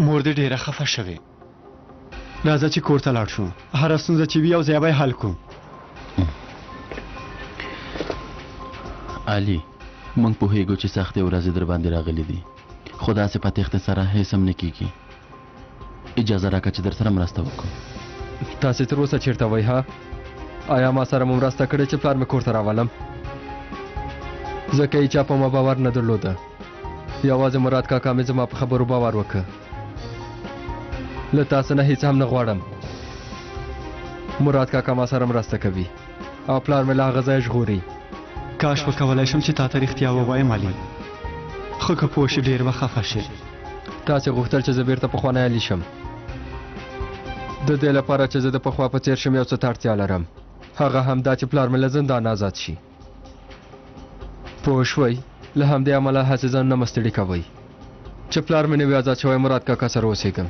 مور دې ډېره خفه شوې. راځه چې کور ته لاړ شو، هره ستونزه چې وي یو ځای به یې حل کړو. علي، موږ پوهېږو چې سختې ورځې در باندې راغلي دي، خو داسې په تېښتې سره هېڅ هم نه کېږي. اجازه راکړه چې در سره مرسته وکړم. تاسې تر اوسه چېرته وئ ها؟ آیا ما سره مو مرسته کړې چې پلار مې کور ته راولم؟ ځکه هیچا په ما باور نه درلوده. یوازې مراد کاکا مې زما په خبرو باور وکړ. له تاسو نه هیڅ هم نه غواړم. مراد کاکا ما سره مرسته کوي او پلار مې له هغه ځایه ژغوري. کاش وکولای شم چې تا ته رښتیا ووایم علي، خو که پوه شې ډېر به خفه شې. تاسې غوښتل چې زه بیرته پخوانی علي شم. د دې لپاره چې زه د پخوا په څېر شم یو څه ته اړتیا لرم، هغه هم دا چې پلار مې له زندانه ازاد شي. پوه شوئ؟ له همدې امله هسې ځان نه مه ستړي کوئ. چې پلار مې نه وي ازاد شوی مراد کاکا سره اوسېږم.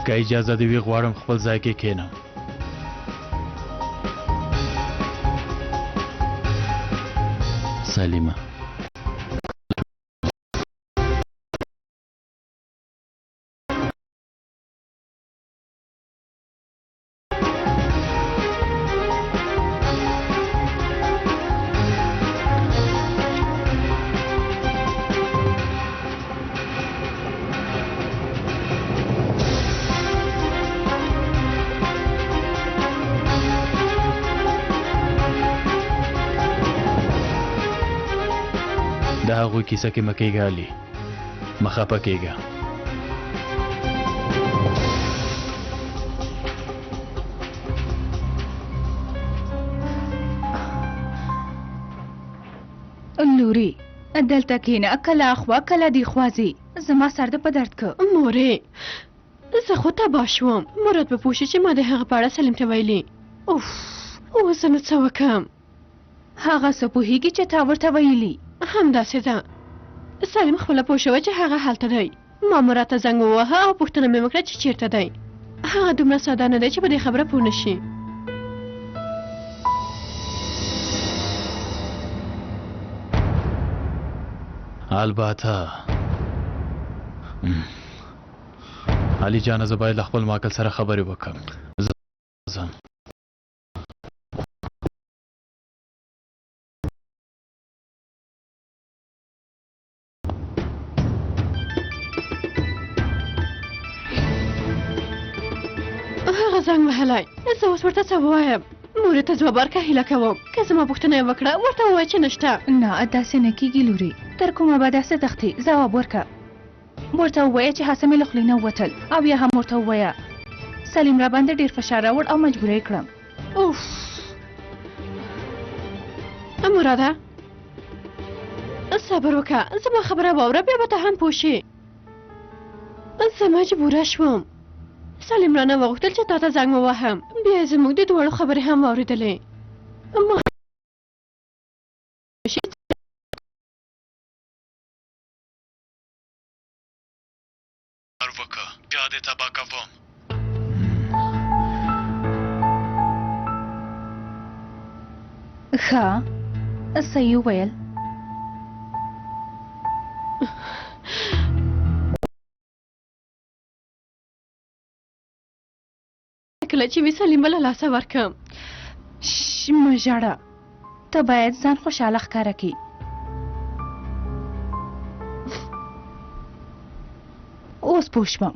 که اجازه دې وي غواړم خپل ځای کې کښېنم. سلیمه! د هغوی کیسه کې مه کېږه علي، مه خپه کېږه. لوري دلته کینه، کله اخوا کله دی خوا ځي، زما سر د په درد که. مورې زه خو تباه شوم، مراد به پوه شي چې ما د هغه په اړه سلیم ته ویلي. اوف اوس زه نو څه وکړم؟ هغه څه پوهیږي چې تا ورته ویلي؟ همداسې ده، سلیم خپله پوه شوی چې هغه هلته دی. ما مراد ته زنګ وواهه او پوښتنه مې وکړه چې چیرته دی. هغه دومره ساده نه دی چې په دې خبره پوه نه شي. البته علي جانه زه باید له خپل ماکل سره خبرې وکړم. زه ځم. هغه زنګ وهلی، زه اوس ورته څه ووایم؟ مورې ته ځواب ورکړه، هیله کوم که زما پوښتنه یې وکړه ورته ووایه چې نشته. نه داسې نه کېږي لورې، تر کومه به داسې تښتې؟ ځواب ورکړه، ورته ووایه چې هڅه مې له خولې نه ووتل، او یا هم ورته ووایه سلیم راباندې ډېر فشار راوړ او مجبوره یې کړم. اوف مراده صبر وکړه، زما خبره واوره، بیا به ته هم پوه شې. زه مجبوره شوم، سلیم رانه وغوښتل چې تا ته زنګ ووهم، بیا یې زموږ د دواړو خبرې هم واورېدلې. ما شي وکه بیا دې تباه کوم. ښه څه یې وویل؟ کله چې مې سلیم به له لاسه ورکړم. مه ژاړه، ته باید ځان خوشحاله ښکاره کړې. اوس پوه شوم.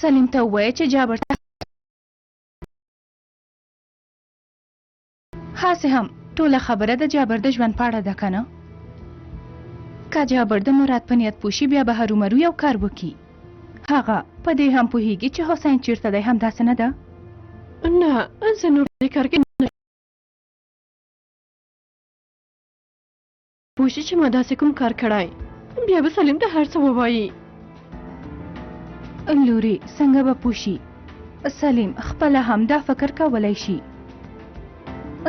سلیم ته ووایه چې جابر ته هسې هم ټوله خبره د جابر د ژوند په اړه ده که نه؟ که جابر د مراد په نیت پوه شي بیا به هرومرو یو کار وکړي. هغه په دې هم پوهیږي چې حسین چیرته دی، همداسې نه ده؟ نه، زه نور په دې کار کې نه پوه شي چې ما داسې کوم کار کړی، بیا به سلیم ته هر څه ووایي. لورې څنګه به پوه شي؟ سلیم خپله هم دا فکر کولی شي.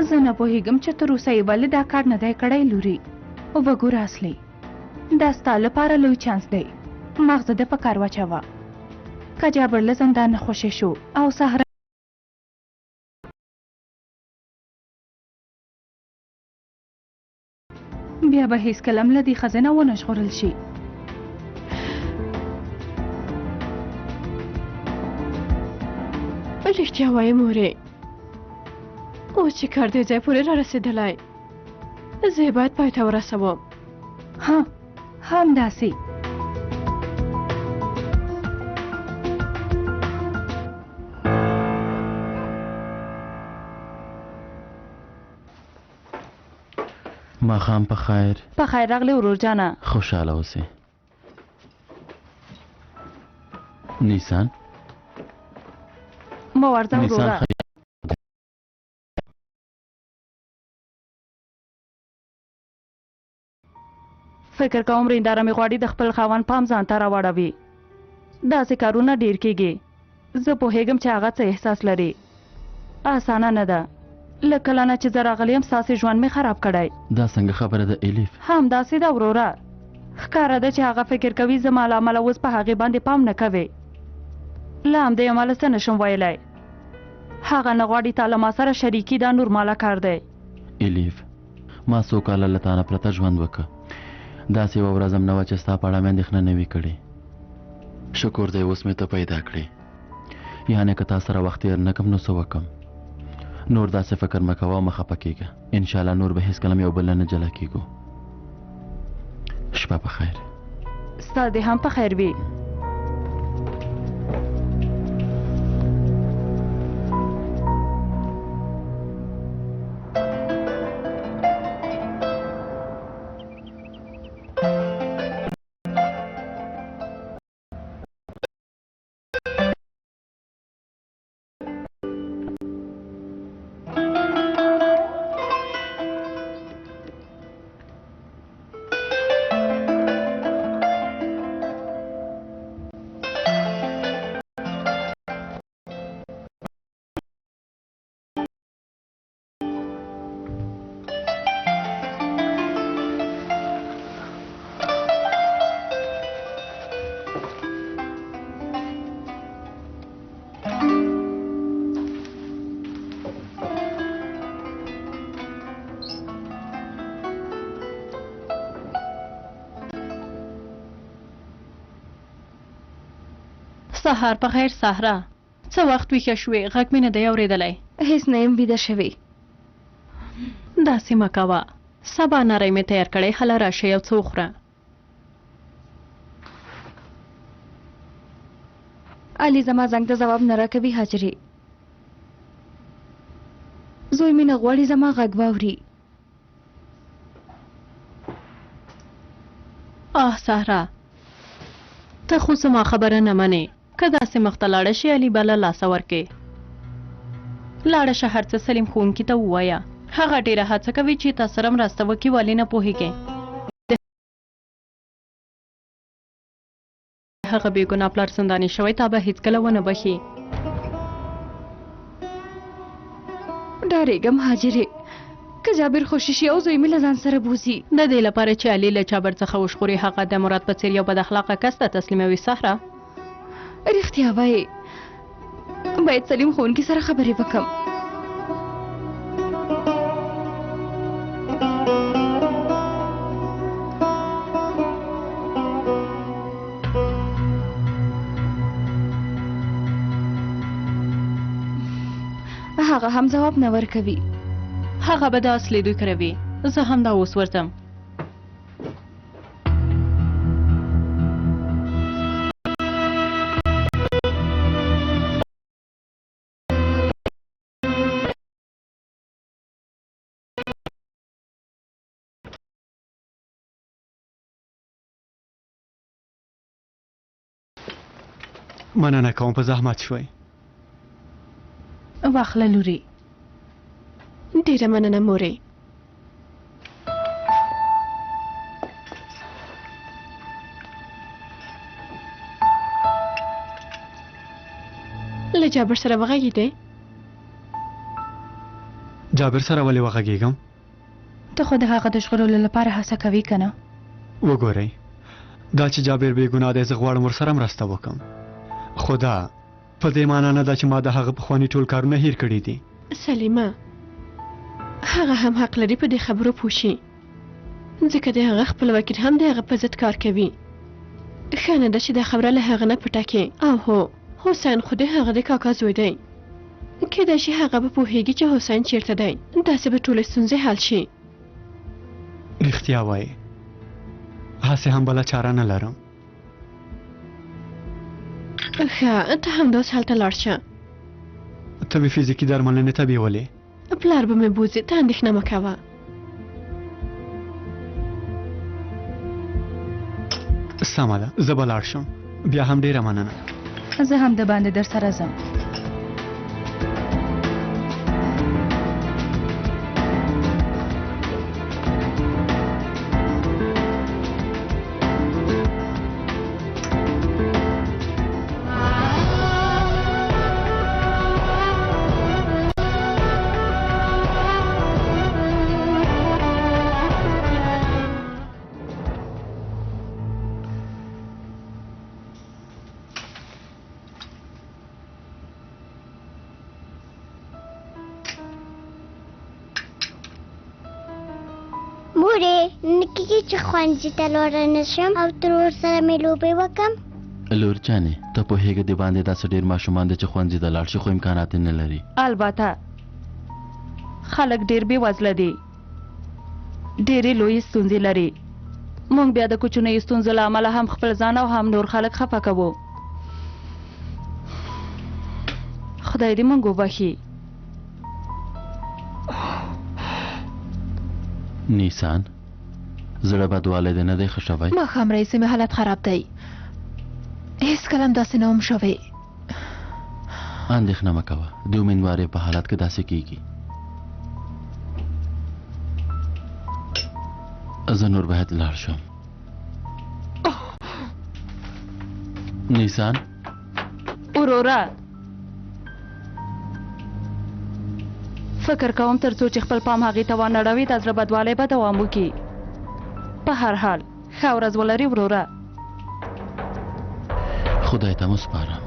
زه نه پوهېږم چې تر اوسه یې ولې دا کار نه دی کړی. لورې وګوره اصلي دا ستا لپاره لوی چانس دی، مغزه دې په کار واچوه. که جابر له زندانه خوشې شو او سهار به هیڅکله هم له دې ښځې نه ونه ژغورل شي. رښتیا وایې مورې، اوس چې کار دې ځای پورې را رسېدلی، زه یې باید پای ته ورسوم. ها، همداسې. ماښام په خیر. په خیر راغلې ورور جانه. خوشحاله اوسې. نیسان. مه ورځه وروره. فکر کوم رینداره مې غواړي د خپل خاوند پام ځان ته راواړوي. داسې کارونه ډیر کیږي. زه پوهیږم چې هغه څه احساس لري. اسانه نه ده. له کله نه چې زه راغلی یم ستاسې ژوند مې خراب کړی. دا څنګه خبره ده الیف؟ همداسې ده وروره. ښکاره ده چې هغه فکر کوي زما له امله اوس په هغې باندې پام نه کوې. له همدې امله څه نشم ویلی. هغه نه غواړي تا له ما سره شریکي، دا نورماله کار دی. الیف، ما څو کاله له تا نه پرته ژوند وکړ. داسې یوه ورځ هم نه وه چې ستا په اړه مې اندېښنه نه وي کړې. شکر دی اوس مې ته پیدا کړې. یعنې که تا سره وخت تېر نه کړم نو څه وکړم؟ نور داسې فکر مه کوه او مه خفه کېږه. انشاءالله نور به هېڅکله هم یو بل نه نه جلا کېږو. شپه په خیر. ستا دې هم په خیر وي. سهار په خیر سهرا، څه وخت ویښه شوې؟ غږ مې نه دی اورېدلی. هیڅ نه یم ویده شوې. داسې مه کوه، سبا نری مې تیار کړی، هله راشه یو څه وخوره. علي زما زنګ ته ځواب نه راکوي هاجرې. زوی مې نه غواړي زما غږ واوري. آه سهرا، ته خو زما خبره نه منې. که داسې مخته لاړه شي علي به له لاسه ورکې. لاړه شه هر څه سلیم ښوونکي ته ووایه. هغه ډېره هڅه کوي چې تا سره مرسته وکړي، ولې نه پوهېږې؟ د هغه بې ګناه پلار زنداني شوی، تا به هېڅکله ونه بښي. ډارېږم هاجرې، که جابر خوشي شي او زوی مې له ځان سره بوځي. د دې لپاره چې علي له جابر څخه وژغوري، هغه د مراد په څېر یو بد اخلاقه کس ته تسلیموي. سهرا، رښتیا وایې، باید سلیم ښوونکي سره خبرې وکړم. هغه هم ځواب نه ورکوي. هغه به د اصلي دوی کره وي. زه همدا اوس ورځم. مننه کوم په زحمت شوي. واخله لوري. ډیره مننه مورې. له جابر سره وغږېدې؟ جابر سره ولې وغږېږم؟ ته خو د هغه د ژغورلو لپاره هڅه کوي که نه؟ وګورئ، دا چې جابر بې ګناه دی، زه غواړم ورسره مرسته وکړم، خو دا په دې معنا نه ده چې ما د هغه پخواني ټول کارونه هیر کړي دي. سلیمه، هغه هم حق لري په دې خبرو پوه شي. ځکه د هغه خپل وکیل هم د هغه په ضد کار کوي. ښه نه ده چې دا خبره له هغه نه پټه کړې. او هو، حسین خو د هغه د کاکا زوی دی. کېدای شي هغه به پوهېږي چې حسین چېرته دی. داسې به ټولې ستونزې حل شي. رښتیا وایې، هسې هم بله چاره نه لرم. ښه، ته همدا اوس هلته لاړ شه. ته مې فزیکي درملنې ته بیولې. پلار به مې بوځي، ته اندېښنه مه کوه. سمه ده، زه به لاړ شم. بیا هم ډېره مننه. زه هم د باندې در سره ځم. مورې، نه کېږي چې ښوونځي ته لاړه نه شم او ترور سره مې لوبې وکم؟ لور جانې، ته پوهېږې د باندې داسې ډېر ماشومان دي چې ښوونځي ته لاړ شي خو امکانات یې نه لري. البته خلک ډېر بېوزله دي، ډېرې لویې ستونزې لري. موږ بیا د کوچنیو ستونزو له امله هم خپل ځان او هم نور خلک خفه کوو. خدای دې موږ وبخښي. نیسان، زړه بدوالی دې نه دی ښه شوی؟ ماښام راهیسې مې حالت خراب دی، هېڅکله هم داسې نه وم شوی. اندېښنه مه کوه، د امیندوارۍ په حالت کې داسې کیږي. زه نور باید لاړ شم. نیسان. وروره، فکر کوم تر څو چې خپل پام هغې ته وانه ړوې دا زړه بدوالی به دوام وکړي. په هر حال ښه ورځ ولرې وروره. خدای ته مو سپارم.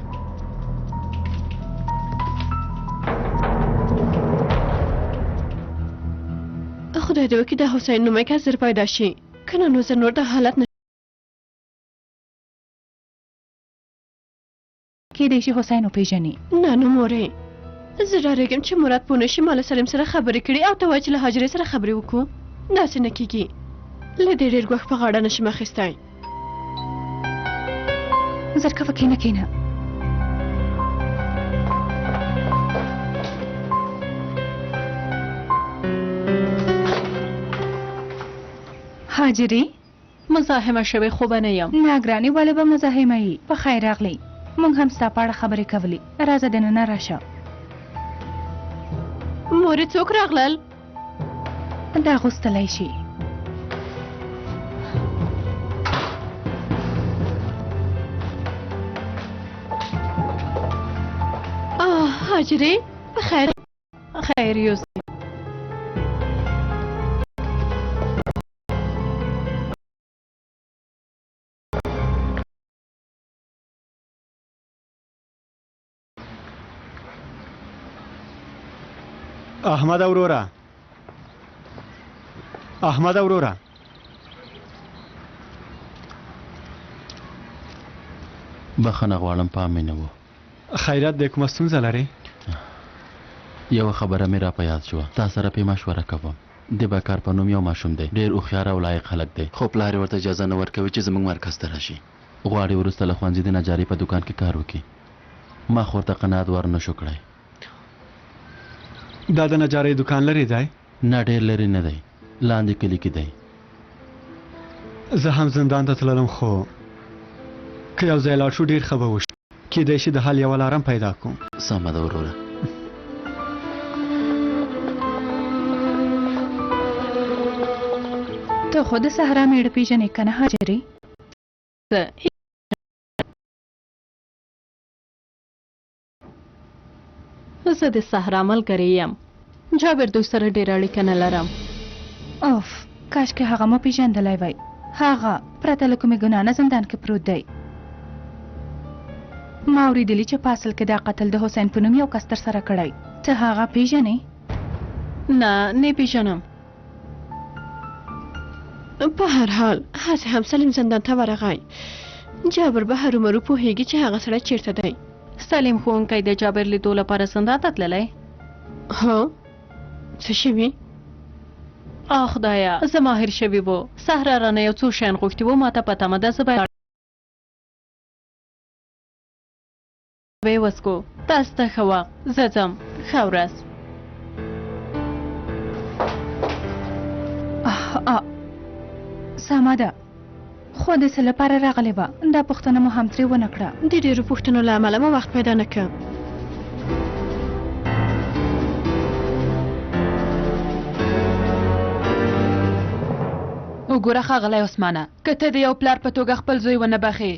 خدای دې وکړي د حسین نومی کس زر پیدا شي، که نه نو زه نور دا حالت نه کېدای شي حسین وپېژني. نه نو مورې، زه ډارېږم چې مراد پوه نه شي ما له سلیم سره خبرې کړي او ته وایې چې له هاجرې سره خبرې وکړو. داسې نه کېږي، له دې ډېر ګواښ په غاړه نه شم اخیستی. زر کوه، کښېنه کښېنه. هاجرې، مزاحمه شوې خو به نه یم. نه ګرانې، ولې به مزاحمه یې؟ په خیر راغلې، موږ هم ستا په اړه خبرې کولې. راځه دننه راشه. مورې، څوک راغلل؟ دا اغوستلی شي. آه هاجرې، په خیر. خیر یوسې. احمد وروره، احمد وروره، بخښنه غواړم، پام مې نه و. خیرت دی، کومه ستونزه لرې؟ یوه خبره مې را په یاد شوه، تا سره پې مشوره کوم. د بکار په نوم یو ماشوم دی، ډېر هوښیار او لایق هلک دی، خو پلار یې ورته اجازه نه ورکوي چې زموږ مرکز ته راشي. غواړي وروسته له ښوونځي د نجارۍ په دوکان کې کار وکړي. ما خو ورته قناعت ور نه شو کړی. دا د نجارۍ دوکان لرې دی؟ نه، ډېر لرې نه دی، لاندې کلي کې دی. زه هم زندان ته تللم، خو که یو ځای لاړ شو ډېر ښه به وشي. کېدای شي د حل یوه لاره هم پیدا کړو. سمه ده وروره. ته خو د صحرا مېړه پېژنې که نه هاجرې؟ زه د صحرا ملګرې یم، جابر دوی سره ډېره اړیکه نه لرم. اوف، کاشکې هغه مو پېژندلی وای. هغه پرته له کومې ګناه نه زندان کې پروت دی. ما اورېدلي چې په اصل کې دا قتل د حسین په نوم یو کس ترسره کړی. ته هغه پېژنې؟ نه، نه پېژنم. په هر حال هسې هم سلیم زندان ته ورغی. جابر به هرومرو پوهېږي چې هغه سړی چېرته دی. سلیم ښوونکی د جابر لیدو لپاره زندان ته تللی؟ ها، څه شوي؟ آه خدایه، زما هېر شوي وو. صحرا رانه یو څو شیان غوښتي وو، ماته په تمه ده، زه باید به یې وڅکو. تاسو ته ښه وخت، زه ځم. ښه ورځ. سمه ده، خو د څه لپاره راغلې وه؟ دا پوښتنه مو هم ترې ونه کړه. د ډېرو پوښتنو له امله مو وخت پیدا نه کړ. وګوره ښاغلی عثمانه، که ته د یو پلار په توګه خپل زوی ونه بخښې،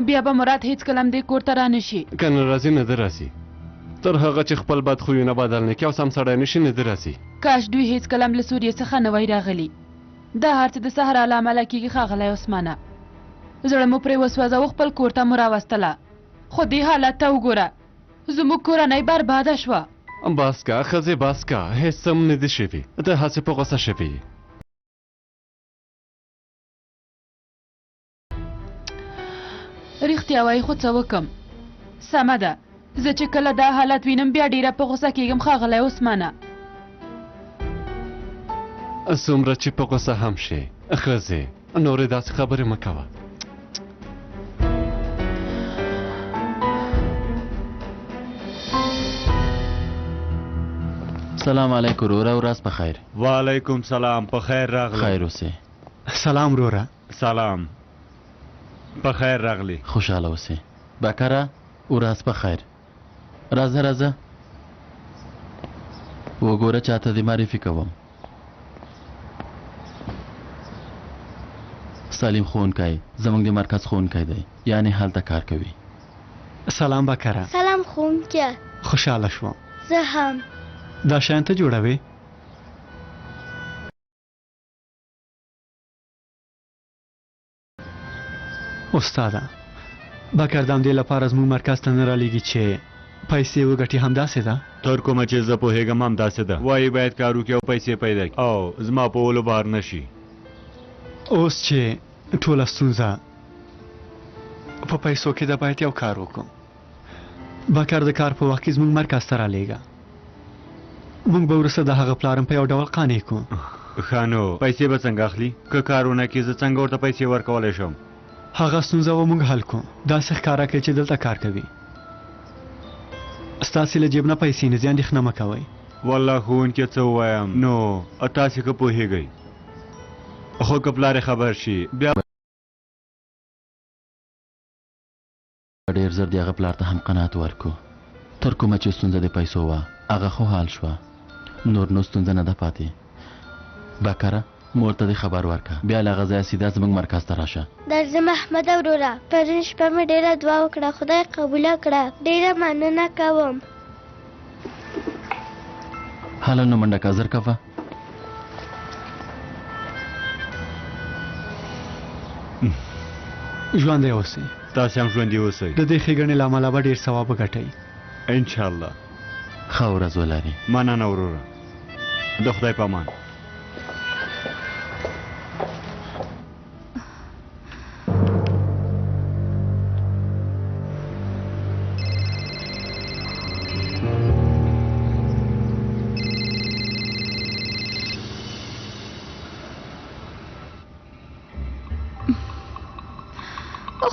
بیا به مراد هیڅکله هم دې کور ته رانه شي. که نه راځي، نه دې راځي. تر هغه چې خپل بد خویونه بدل نه کړي او سم سړی نه شي، نه دې راځي. کاش دوی هیڅکله هم له سوریې څخه نه وای راغلي. دا هر څه د صحرا له امله کېږي ښاغلی عثمانه. زړه مو پرې وسوځاوه، خپل کور ته مو راوستله، خو دې حالت ته وګوره، زموږ کورنۍ برباده شوه. بس که ښځې، بس که، هېڅ هم نه دي شوي، ته هسې په غوسه شوې یې. رښتیا وایي، خو څه وکم؟ سمه ده، زه چې کله دا حالت وینم بیا ډیره په غوسه کیږم ښاغلی عثمانه. څومره چې په غوسه هم شې ښځې، نورې داسې خبرې مه کوه. سلام علیکم وروره، ورځ په خیر. وعلیکم سلام، په خیر راغلی. خیر اوسې. سلام وروره. سلام، په خیر راغلی. خوشحاله اوسې بکره، ورځ په خیر. راځه راځه، وګوره چاته دې معرفي کوم. سلیم ښوونکی زموږ د مرکز ښوونکی دی، یعنې هلته کار کوي. سلام بکره. سلام ښوونکیه. خوشحاله شوم. زه هم. دا شیان ته جوړوې؟ استاده، بکر د همدې لپاره زموږ مرکز ته نه رالیږي چې پیسې وګټي، همداسې ده؟ تر کومه چې زه پوهېږم همداسې ده. وایي باید کار وکړي او پیسې پیدا کړي او زما په ولو بار نه شي. اوس چې ټوله ستونزه په پیسو کې ده، باید یو کار وکړو. بکر د کار په وخت کې زموږ مرکز ته رالیږه، موږ به وروسته د هغه پلار هم په یو ډول قانع کړو. ښه نو پیسې به څنګه اخلي؟ که کار ونه کړي زه څنګه ورته پیسې ورکولی شم؟ هغه ستونزه به موږ حل کړو. داسې ښکاره کړئ چې دلته کار کوي. ستاسې له جیب نه پیسې نه ځي، اندېښنه مه کوئ. والله ښوونکی څه ووایم، نو تاسې ښه پوهېږئ، خو که پلار یې خبر شي بیا ډېر زر د هغه پلار ته هم قناعت ورکړو. تر کومه چې ستونزه د پیسو وه، هغه خو حل شوه، نور نو ستونزه نه ده پاتې. بکره، مور ته دې خبر ورکړه، بیا له هغه ځایه سیده زموږ مرکز ته راشه. درځم احمده وروره، پرون شپه مې ډېره دعا وکړه، خدای قبوله کړه، ډېره مننه کوم. هله نو منډه که، زر کوه. ژوندی اوسئ. تاسې هم ژوندي اوسئ. د دې ښېګڼې له امله به ډېر ثواب وګټئ. انشاءالله. ښه ورځ ولرې. مننه وروره، د خدای په امان.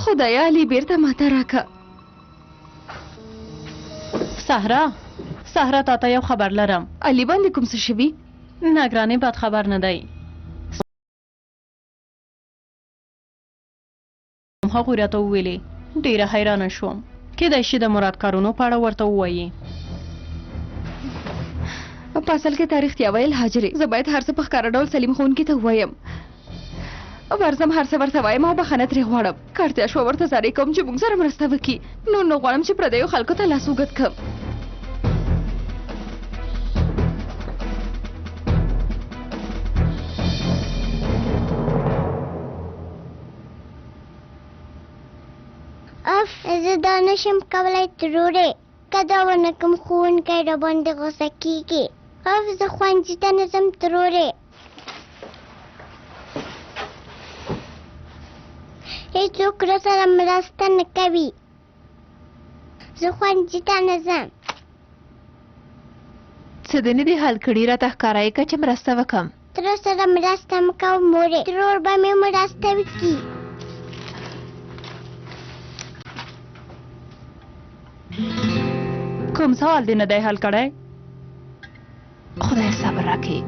خدایا علي بیرته ماته راکه. صحرا، صحرا، تا ته یو خبر لرم. علي باندې کوم څه شوي؟ نه ګرانې، بد خبر نه دی. هغوی راته وویلې، ډېره حیرانه شوم. کېدای شي د مراد کارونو په اړه ورته ووایي. په اصل کې تا رښتیا ویل هاجرې، زه باید هر څه په ښکاره ډول سلیم ښوونکي ته ووایم. ورځم هر څه ورته وایم او بخښنه ترې غواړم. که اړتیا شوه ورته زارۍ کوم چې موږ سره مرسته وکړي. نور نه غواړم چې پردیو خلکو ته لاس اوږد کړم. اف، زه دا نشم کولی ترورې، که دا ونه کوم ښوونکی راباندې غوسه کیږي. اف، زه ښوونځي ته نه ځم ترورې. هیڅوک راسره مرسته نه کوي. زه ښوونځي ته نه ځم. څه دې نه دي حل کړي، راته ښکاره یې که چې مرسته وکم. تره سره مرسته مه کوه مورې، ترور به مې مرسته وکړي. کوم سوال دې نه دی حل کړی؟ خدای صبر راکړي.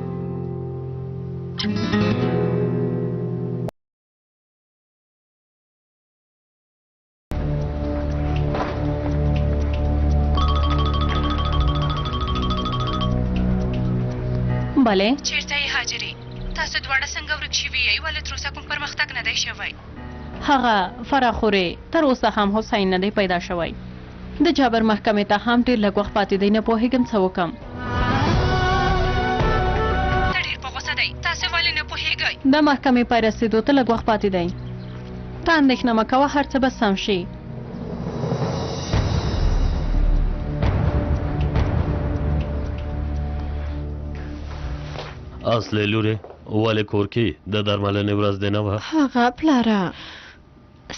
بله چیرته یې هاجرې؟ تاسو دواړه څنګه ورک شوي یئ؟ ولې تر اوسه کوم پرمختګ نه دی شوی؟ هغه فرح خورې تر اوسه هم حسین نه دی پیدا شوی. د جابر محکمې ته هم ډېر لږ وخت پاتې دی، نه پوهېږم څه وکم. ته ډېر په غوسه دی، تاسو ولې نه پوهېږئ؟ د محکمې پای رسېدو ته لږ وخت پاتې دی، ته اندېښنه مه کوه، هر څه به سم شي. اصلې لورې، ولې کور کې د درملنې ورځ دې نه وه؟ هغه پلاره،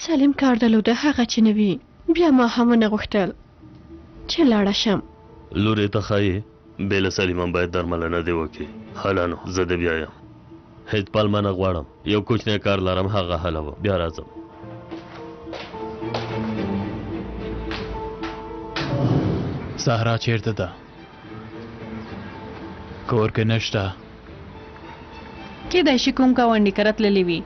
سلیم کار درلوده، هغه چې نه وي بیا ما هم ونه غوښتل چې لاړه شم. لورې ته ښایې بې له سلیمه باید درملنه دې وکړې. هله نو زه دې بیایم، هېڅ پلمه نه غواړم، یو کوچنی کار لرم هغه حلوم، بیا راځم. صحرا چیرته ده؟ کور کې نشته. کېدای شي کوم ګاونډي کره تللې وي.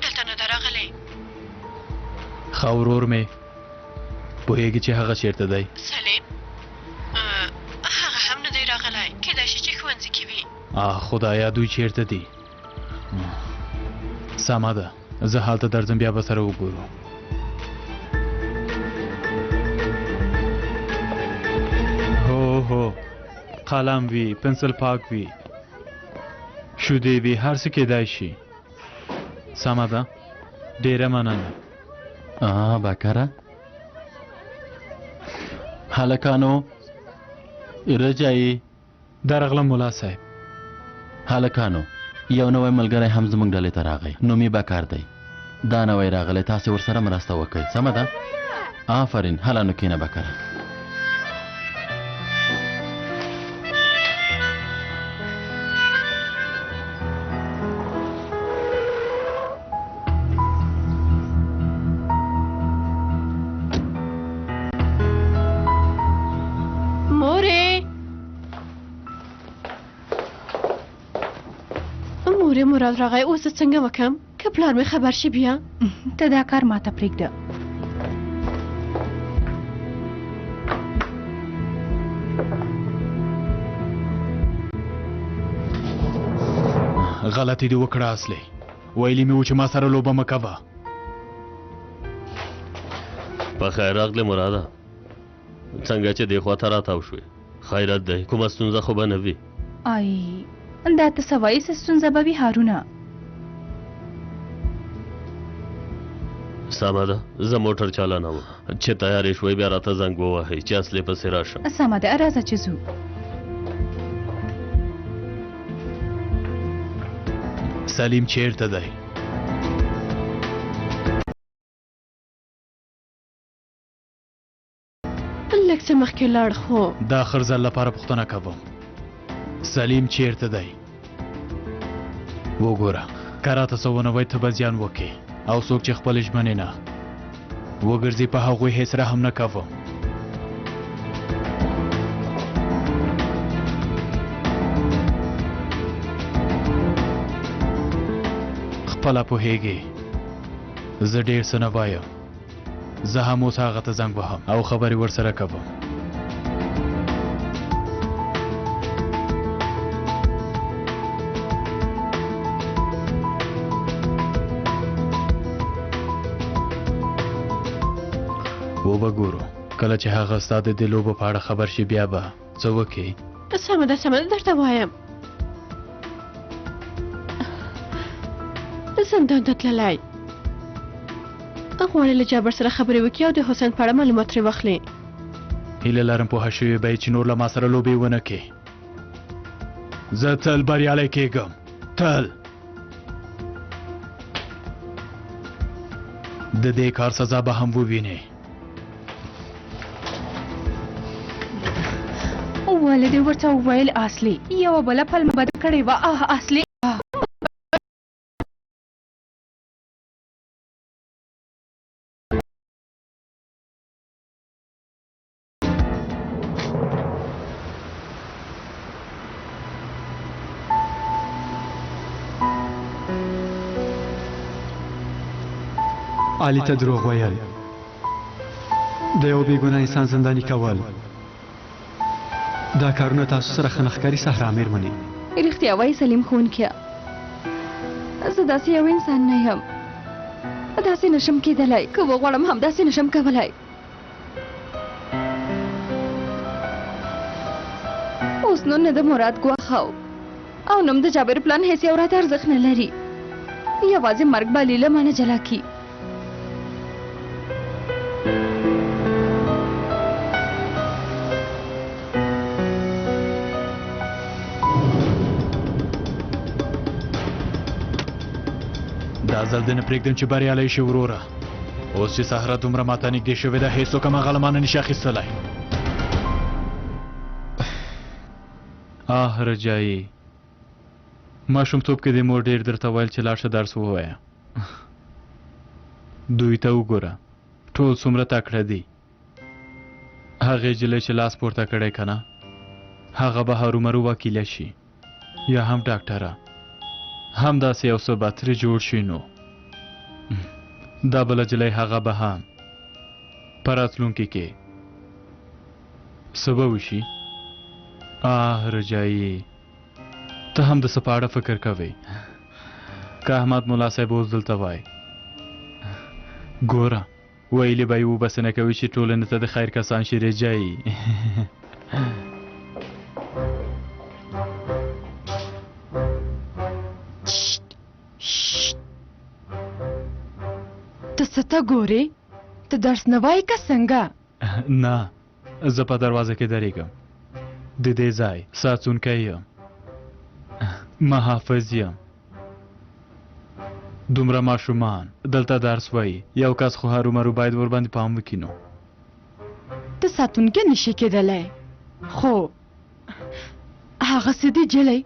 دلته نه ده راغلې. ښه ورور مې، پوهېږې چې هغه چېرته دی؟ سلیم؟ هغه هم نه دی راغلی، کېدای شي چې ښوونځي کې وي. آه خدایا، دوی چېرته دي؟ سمه ده، زه هلته درځم، بیا به سره وګورو. هو هو، قلم وي، پنسل پاک وي، شودې وي، هر څه کېدای شي. سمه ده، ډېره مننه. باکره هلکانو، رجایي. درغلم ملا صاحب. هلکانو، یو نوی ملګری هم زموږ ډلې ته راغی، نوم یې بکر دی. دا نوی راغلی، تاسې ورسره مرسته وکړئ، سمه ده؟ آفرین، هله نو کښېنه بکره. مورې، مورې، مراد راغی، اوس زه څنګه وکم؟ که پلار مې خبر شي بیا؟ ته دا کار ماته پرېږده. غلطي دې وکړه اصلي، ویلي مې و چې ما سره لوبه مه کوه. په خیر راغلې مراده، څنګه چې دې خوا ته راتاو شوې؟ خیرت دی، کومه ستونزه خو به نه وي؟ آی، دا ته څه وایې، څه ستونزه به وي هارونه؟ سمه ده، زه موټر چالانوم، چې تیارې شوې بیا راته زنګ ووهئ چې اصلې پسې راشم. سمه ده، راځه چې ځو. سلیم چیرته دی؟ لږ څه مخکې لاړ خو. د اخر ځل لپاره پوښتنه کوم، سلیم چیرته دی؟ وګوره، که راته څه ونه وایي ته به زیان وکړې، او څوک چې خپلې ژمنې نه وګرځي په هغوی هېڅ رحم نه کوم. خپله پوهېږې زه ډېر څه نه وایم، زه هم اوس هغه ته زنګ وهم او خبرې ورسره کوم. وبه ګورو، کله چې هغه ستا د دې لوبو په اړه خبر شي بیا به څه وکړي؟ سمه ده، سمه ده، درته وایم. زندان ته تللی. غواړي له جابر سره خبرې وکړي او د حسین په اړه معلومات ترې واخلي. هیله لرم پوهه شوې به یې چې نور له ما سره لوبې ونه کړې. زه تل بریالی کېږم، تل. د دې کار سزا به هم ووینې. ولې دې ورته وویل اصلي؟ یوه بله پلمه به دې کړې وه. آه اصلي، آه. علي ته دروغ ویل، د یو بې ګناه انسان زنداني کول، دا کارونه تاسو سره ښه نه ښکاري صحرا مېرمنې. رښتیا وایي سلیم ښوونکیه، زه داسې یو انسان نه یم، داسې نشم کېدلی، که وغواړم هم داسې نشم کولی. اوس نو نه د مراد ګواښ او نه هم د جابر پلان هېڅ یو راته ارزښت نه لري. یوازې مرګ به علي له ما نه جلا کړي. دا ځل دې نه پرېږدم چې بریالی شي وروره. اوس چې صحرا دومره ماته نږدې شوې ده، هېڅوک هم هغه له مانه نشي اخیستلی. آه رجایي، ماشومتوب کې دې مور ډېر درته ویل چې لاړ شه درس ووایه. دوی ته وګوره، ټول څومره تکړه دي. هغې جلۍ چې لاس پورته کړی که نه، هغه به هرومرو وکیله شي یا هم ډاکټره، همداسې یو څه به ترې جوړ شي. نو دا بله جلۍ هغه به هم په راتلونکي کې څه به وشي. آه رجایي، ته هم د څه په اړه فکر کوې؟ که احمد ملا صاحب اوس دلته وای، ګوره ویلي به یې وو بسنه کوي چې ټولنې ته د خیر کسان شي. رجایي ته څه ته ګورې؟ ته درس نه وایې که څنګه؟ نه، زه په دروازه کې درېږم، د دې ځای ساتونکی یم، محافظ یم. دومره ماشومان دلته درس وایي، یو کس خو هرومرو باید ورباندې پام وکړي. نو ته ساتونکی نشې کېدلی، خو هغه څه دي جلۍ،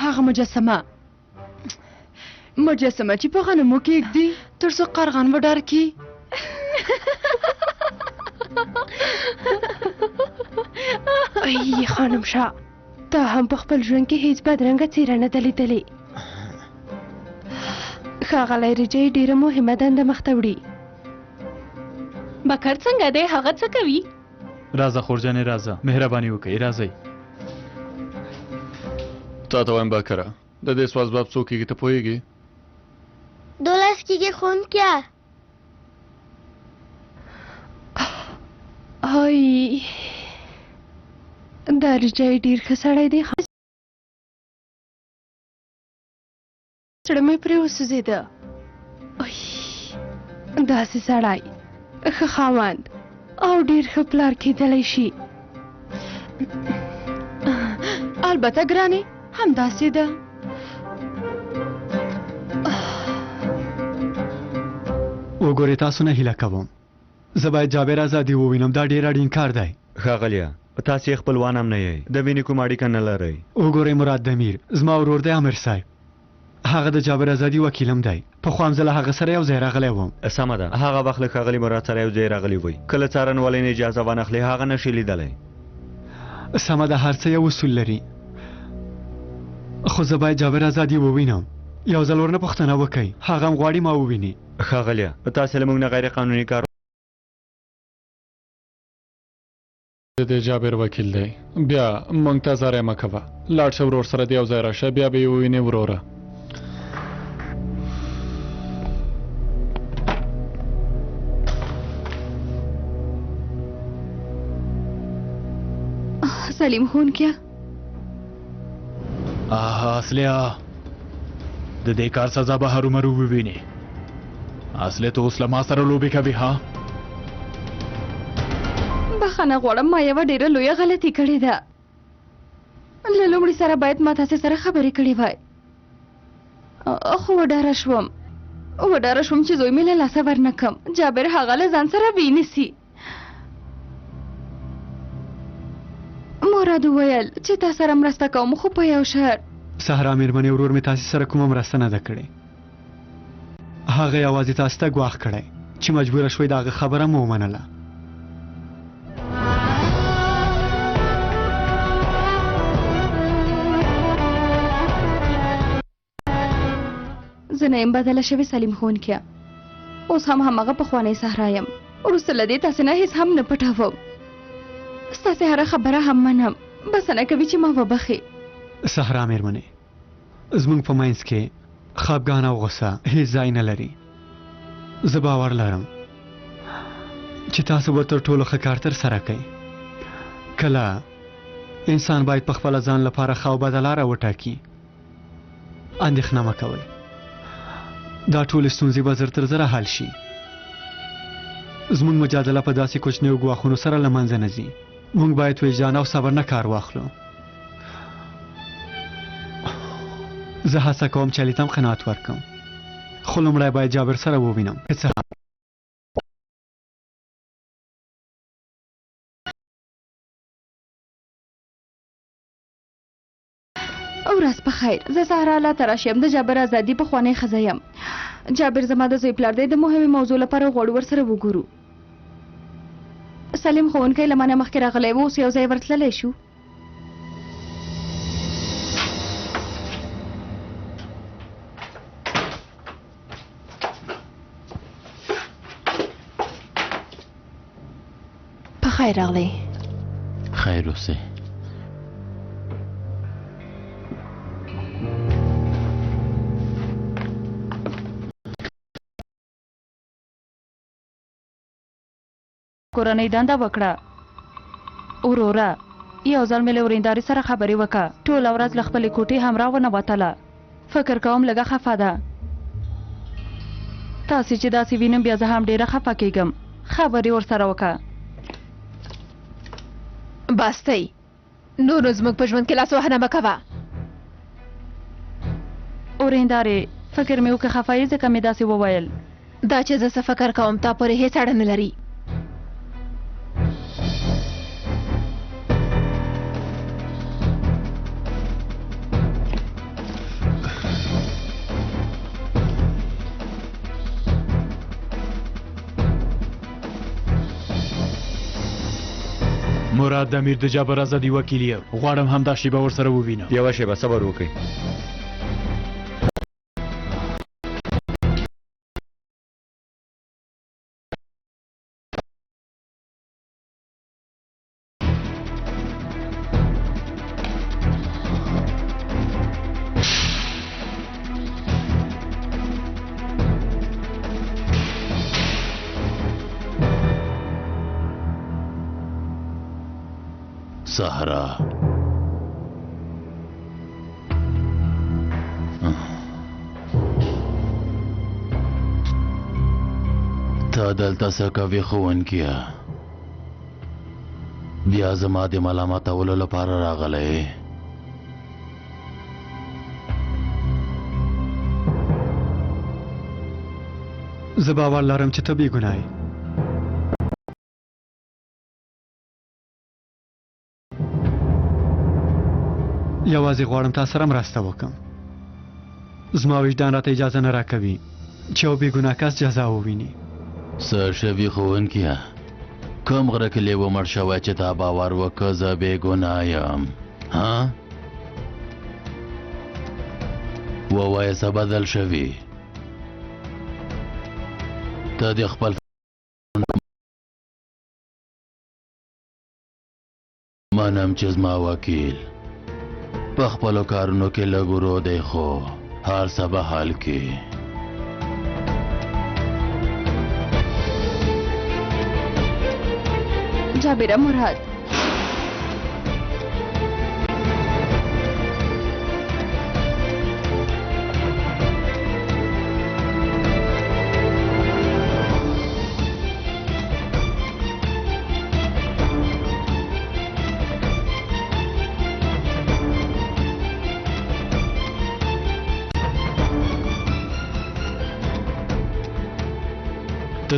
هغه مجسمه، مجسمه چې په غنمو کې ږدي تر څو قرغان وډار کړي. ای خانم شاه، تا هم په خپل ژوند کې هیڅ بدرنګه څېره نه ده لیدلې. ښاغلی رجی ډېره مهمه دنده مخته وړي. بکر څنګه دی؟ هغه څه کوي؟ راځه خورجانې، راځه، مهرباني وکړئ، راځئ. تا ته وایم بکره، د دې سوال ځواب څو کېږي ته پوهېږې؟ 12 کېږي ښوونکیه. های، دا رجای ډېر ښه سړی دی، زړه مې پرې وسوځېده. داسې سړی ښه خاوند او ډېر ښه پلار کېدلی شي. البته ګرانې، همداسې ده. وګورئ، تاسو نه هیله کوم، زه باید جابر ازادي ووینم، دا ډېر اړین کار دی. ښاغلیه، تاسې خپلوان هم نه یئ، د وینې کومه اړیکه نه لرئ. وګورئ مراد دمیر زما ورور دی، امیر صاحب هغه د جابر ازادي وکیل هم دی، پخوا هم زه له هغه سره یو ځای راغلی وم. سمه ده، هغه وخت له ښاغلي مراد سره یو ځای راغلي وئ، که له څارنوالۍ نه اجازه وانخلې هغه نه شي لیدلی. سمه ده، هر څه یو اصول لري، خو زه باید جابر ازادي ووینم، یو ځل ورنه پوښتنه وکړئ، هغه هم غواړي ما وویني. ښاغلیه، تاسې له موږ نه غیر قانوني کار د دې جابر وکیل دی، بیا موږ ته زاری مه کوه، لاړ شه ورور سره دې یو ځای راشه، بیا به یې ووینې وروره. سلیم ښوونکیه. آه اصلیا، د د دې کار سزا به هرومرو ووینې. اصلي ته اوس له ما سره لوبې کوې ها؟ بخښنه غواړم، ما یوه ډېره لویه غلطي کړې ده. له لومړي سره باید ما تاسې سره خبرې کړې وای، خو وډاره شوم، وډاره شوم چې زوی مې له لاسه ورنه کړم. جابر هغه له ځان سره وینیسي. مراد وویل چې تا سره مرسته کوم، خو په یو شرط. صحرا میرمنې، ورور مې تاسې سره کومه مرسته نه ده کړې. هغه یوازې تاسې ته ګواښ کړی چې مجبوره شوئ د هغه خبره مو ومنله. زه نه یم بدله شوې سلیم ښوونکیه، اوس هم هماغه پخوانۍ صحرا یم. وروسته له دې تاسې نه هېڅ هم نه پټوم، ستاسې هره خبره هم منم. بسنه کوي چې ما وبخښي. صحرا میرمنې، زموږ په منځ کې خپګان او غوسه هیڅ ځای نه لري. زه باور لرم چې تاسو به تر ټولو ښه کار ترسره کړئ. کله انسان باید په خپله ځان لپاره ښه او بده لاره وټاکي. اندېښنه مه کوئ، دا ټولې ستونزې به زر تر زره حل شي. زموږ مجادله په داسې کوچنیو ګواښونو سره له منځه نه ځي. موږ باید وجدان او صبر نه کار واخلو. زه هڅه کوم چې علي ته هم قناعت ورکړم، خو لومړی باید جابر سره ووینم. که څه هم ورځ په خیر. زه سهرا الله تراش یم، د جابر ازادي پخوانۍ ښځه یم. جابر زما د زوی پلار دی. د مهمې موضوع لپاره غواړو ورسره وګورو. سلیم ښوونکی له ما نه مخکې راغلی و، اوس یو ځای ورتللی شو. په خیر راغلی. خیر اوسې. کورنۍ دنده وکړه. وروره، یو ځل مې له وریندارې سره خبرې وکړه. ټوله ورځ له خپلې کوټې هم راونه وتله. فکر کوم لږه خفه ده. تاسې چې داسې وینم بیا زه هم ډېره خفه کېږم. خبرې ورسره وکړه. بس دی، نور نو زموږ په ژوند کې لاسوهنه مه کوه. ورېندارې، فکر مې وکړ خفه یې، ځکه مې داسې وویل. دا چې زه څه فکر کوم تا پورې هېڅ اړه نه لري. مراد د امیر د جابر ازادي وکیل یم، غواړم همدا شیبه ورسره ووینم. یوه شیبه صبر وکړئ. صحرا، ته دلته څه کوې ښوونکیه؟ بیا زما د ملامتولو لپاره راغلی؟ زه باور لرم چې ته بې ګناه یې. یوازې غواړم تا سره مرسته وکړم. زما وجدان راته اجازه نه راکوي چې یو بې ګناه کس جزا وویني. څه شوي ښوونکیه؟ کوم غره کې لیوه مړ شوی چې تا باور وکړ زه بې ګناه یم؟ ها، ووایه څه بدل شوي؟ ته د خپل منم چې زما وکیل په خپلو کارونو کې لږ ورو دی، خو هر څه به حل کړي. جابره مراد،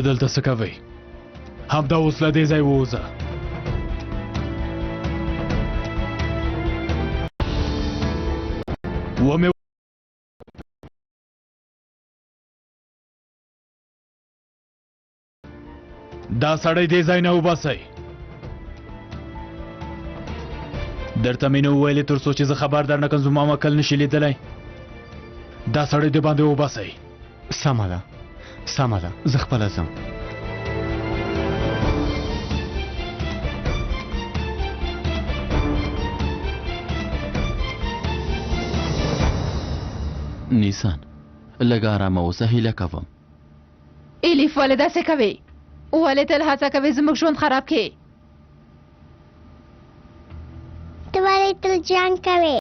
ته دلته څه کوې؟ همدا اوس له دې ځای ووځه. ومې دا سړی دې ځای نه وباسئ. درته مې نه وویلې تر څو چې زه خبر درنه کړم زما مکل نشي لیدلی. دا سړی دې باندې وباسئ. سمه ده، سمه ده، زه خپله ځم. نیسان، لږ آرامه اوسه، هیله کوم. الیف ولې داسې کوې؟ ولې تل هڅه کوې زموږ ژوند خراب کړې؟ ته ولې تل جنګ کوې؟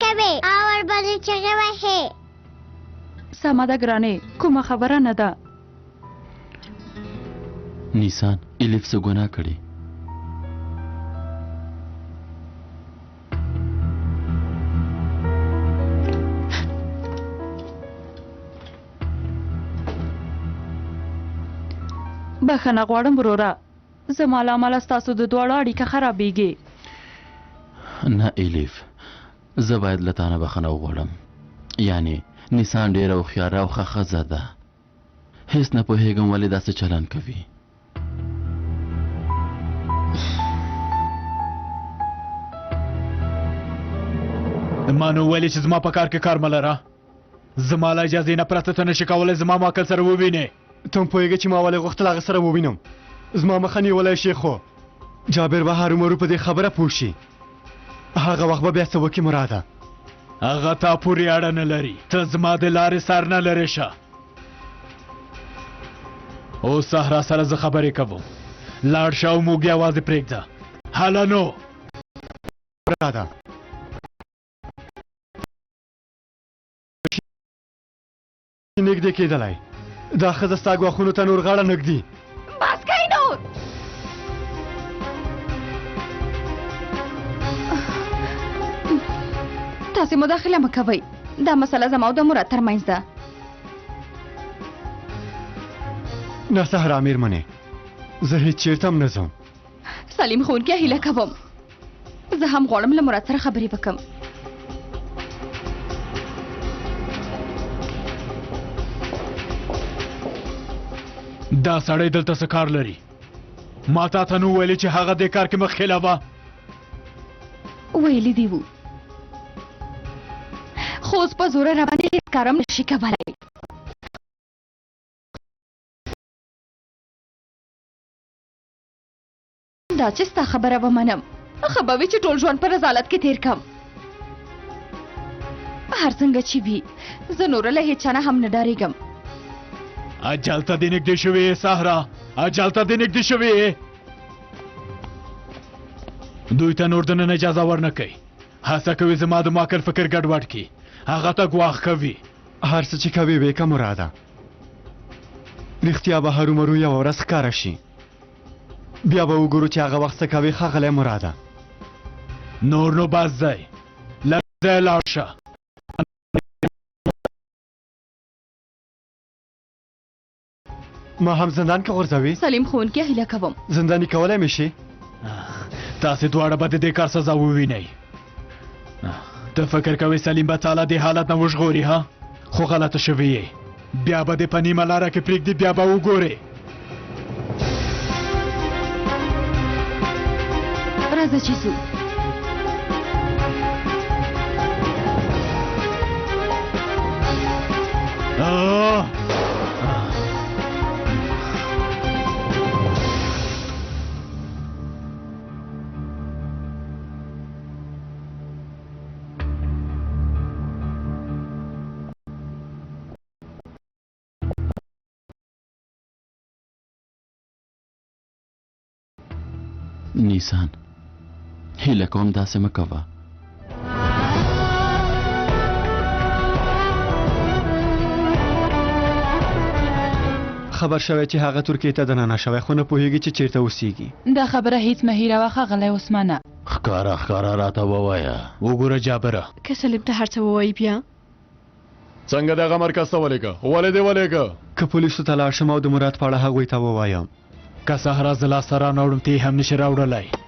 کوې او ورباندې چغې وهې. سمه ده ګرانې، کومه خبره نه ده. نیسان، الیف څه ګناه کړې؟ بښنه غواړم وروره، زما له امله ستاسو د دواړو اړیکه خرابیږي. نه الیف، زه باید له تا نه بښنه وغواړم. یعنې نیسان ډېره هوښیاره او ښه ښځه ده، هیڅ نه پوهېږم ولې داسې چلند کوي. ما نو ویلې چې زما په کار کې کار مه لره. زما له اجازې نه پرته ته نشې کولی زما ماکل سره ووینې. ته هم پوهېږې چې ما ولې غوښتل هغه سره ووینم. زما مخه نیولی شي، خو جابر به هرومرو په دې خبره پوه شي. هغه وخت به بیا څه وکړي مراده؟ هغه تا پورې اړه نه لري، ته زما د لارې سر نه لرې شه. اوس صحرا سره زه خبرې کوم، لاړ شه او موږ یوازې پرېږده. هله نو. مراده. نږدې کېدلی، دا ښځه ستا ګواښونو ته نور غاړه نه ږدي. بس کوئ نور. تاسې مداخله مه کوئ، دا مسله زما او د مراد ترمنځ ده. نه صحرا میرمنې، زه هیڅ چیرته هم نه ځم. سلیم ښوونکی، هیله کوم، زه هم غواړم له مراد سره خبرې وکړم. دا سړی دلته څه کار لري؟ ما تا ته نو ویلي چې هغه دې کار کې مه ښکېلوه. ویلي دي وو، خو اوس په زوره راباندې هېڅ کار هم نشي کولی. دا چې ستا خبره ومنم، ښه به وي چې ټول ژوند په رذالت کې تېر کړم. هر څنګه چې وي، زه نوره له هېچا نه هم نه ډارېږم. اجل ته دې نږدې شوې یې صحرا، اجل ته دې نږدې شوې یې. دوی ته نور دننه اجازه ورنه کوي. هڅه کوي زما د ماکل فکر ګډوډ کړي، هغه ته ګواښ کوي. هر څه چې کوې ویې مراده، رښتیا به هرومرو یوه ورځ ښکاره شي. بیا به وګورو چې هغه وخت څه کوې ښاغلی مراده. نور نو بس دی، له ځایه لاړ شه. ما هم زندان کې غورځوي؟ سلیم ښوونکی، هیله کوم. زنداني کولی مې شي؟ تاسې دواړه به د دې کار سزا ووینئ. ته فکر کوې سلیم به تا له دې حالت نه وژغوري؟ ها، خو غلطه شوې یې. بیا به دې په نیمه لاره کې پرېږدي، بیا به وګورې. راځه چې ځو. نیسان، هیله کوم داسې مه کوه. خبر شوی چې هغه ترکیې ته دننه شوی، خو نه پوهېږي چې چیرته اوسیږي. دا خبره هیڅ مه هیروه ښاغلی عثمانه. ښکاره ښکاره راته ووایه. وګوره جابره. که سلیم ته هر څه ووایي بیا؟ څنګه دغه مرکز ته ولېږه؟ ولې دې ولېږه؟ که پولیسو ته لاړ شم او د مراد په اړه هغوی ته ووایم. که سهرا زه لاسته رانه وړم، ته یې هم نشې راوړلی.